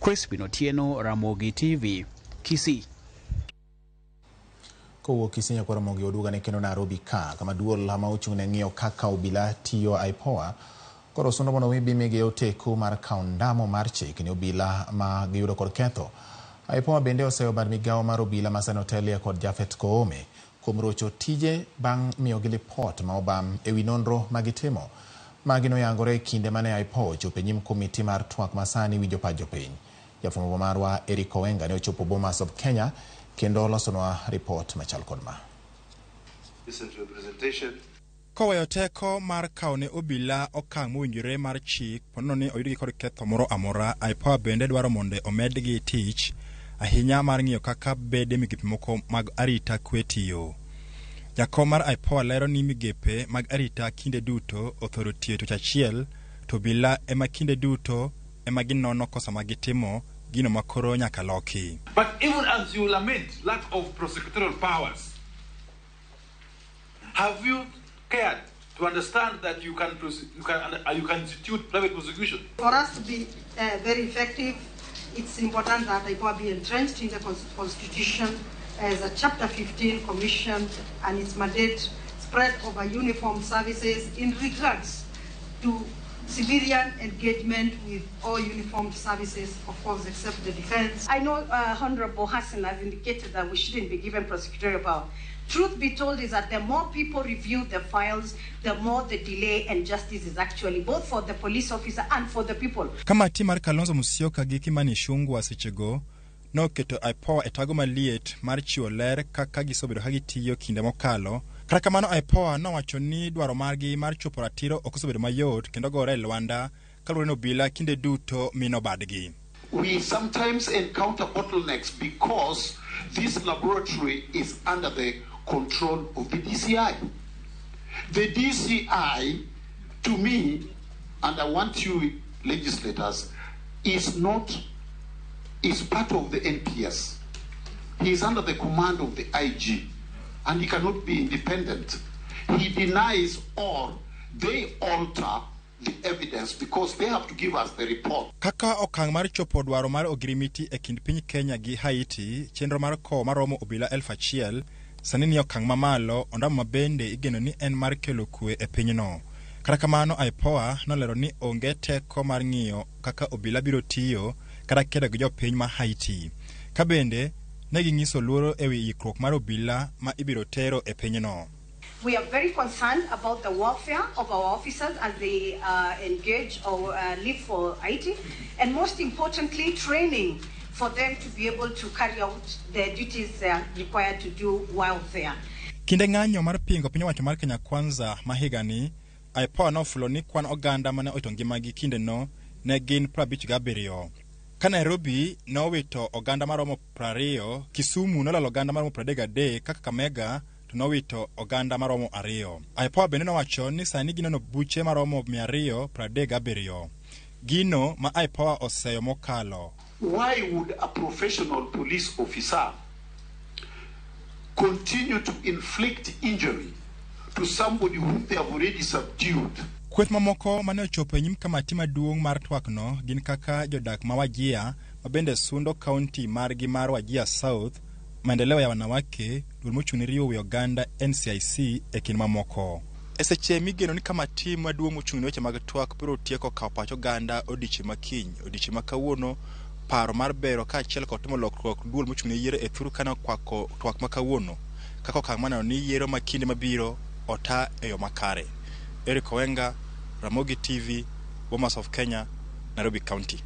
Crispin Otieno, Ramogi TV, Kisii. Kowuok Kisii nyaka Ramogi oduoga kendo Nairobi ka kama duol ma ochung' ne ng'iyo kaka obila tiyo IPOA koro sundo mondo mi bimigi oteku mar kawo ndamo mar chik ne obila ma giyudo kod ketho. IPOA bende oseyo bad migawo mar obila ma sani otelie kod Japhet Koome kuom rocho tije bang' miyogi lipot ma obam ewi nonro ma gitimo. Magi noyangore e kinde mane IPOA ochopo e nyim komiti mar twak ma sani winjo pach jopiny. Jafwambo marwa Eric Owenga ne ochopo Bomas of Kenya kendo olosonwa ripot machal kod ma. Listen to the presentation. Koweyo teko mar kawo ne obila okang' mowinjore mar chik ponono ni oyudgi kod ketho moro amora, IPOA bende dwaro mondo omedgi tich ahinya mar ng'iyo kaka bede migepe moko mag arita kwe tiyo. Jakom mar IPOA lero ni migepe mag arita kinde duto othoro tiyo tich achiel to obila ema kinde duto ema ginono kosa ma gitimo gino makoro nyaka loki. But even as you lament lack of prosecutorial powers, have you cared to understand that you can institute private prosecution? For us to be very effective, it's important that IPOA be entrenched in the Constitution as a Chapter 15 Commission and its mandate spread over uniformed services in regards to civilian engagement with all uniformed services, of course, except the defense. I know Honorable Hassan has indicated that we shouldn't be given prosecutorial power. Truth be told is that the more people review the files, the more the delay and justice is actually, both for the police officer and for the people. Kamati mar Kalonzo Musyoka gi Kimani Ichung'wah sechego noketo IPOA e tago maliet mar chiwo ler kaka gisebedo ka gitiyo kinde mokalo. Kata kamano IPOA nowacho ni dwaro margi mar chopo ratiro ok osebedo mayot kendo gore e lwanda kaluwore ni obila kinde duto mino badgi. We sometimes encounter bottlenecks because this laboratory is under the control of the DCI. The DCI, to me, and I want you legislators, is not, is part of the NPS. He is under the command of the IG, and he cannot be independent. He denies or they alter the evidence because they have to give us the report. Kaka okang' mar chopo dwaro mar ogirimiti e kind piny Kenya gi Haiti, chenro mar kowo maromo obila 1000 sani ni okang' mamalo ondamo ma bende igeno ni en mar kelo kwe e pinyno. Kata kamano IPOA nolero ni onge teko mar ng'iyo kaka obila biro tiyo kata kedo gi jopiny ma Haiti. Ka bende ne ging'iso luoro ewi ikruok mar obila ma ibiro tero e pinyno. We are very concerned about the welfare of our officers as they engage or leave for Haiti, and most importantly, training for them to be able to carry out the duties they are required to do while there. Kinde ng'anyo mar pingo piny owacho mar Kenya Kwanza ma higani, IPOA nofulo ni kwan oganda mane owito ngimagi kindeno ne gin 57. Ka Nairobi nowito oganda maromo 20, Kisumu nolalo oganda maromo 33 ka Kakamega to nowito oganda maromo 2. IPOA bende nowacho ni sani ginono buche maromo 237. Gino ma IPOA oseyo mokalo. Why would a professional police officer continue to inflict injury to somebody whom they have already subdued? Kweth mamoko mane ochopo e nyim kamati maduong' mar twakno gin kaka jodak ma Wajir ma bende sundo kaunti margi mar Wajir South, Maendeleo ya Wanawake, duol mochung' ne riwo wi oganda NCIC e kind mamoko. E seche migeno ni kamati maduong' mochung' ne weche mag twak biro tieko kawo pach oganda odiochieng' ma kiny, odiochieng' ma kawuono, paro mar bero kaachiel kod timo lokruok duol mochung' ne yiero e Turkana okwako twak ma kawuono kaka okang' mar neno ni yiero ma kinde mabiro ota e yo makare. Eric Owenga, Ramogi TV, Bomas of Kenya, Nairobi County.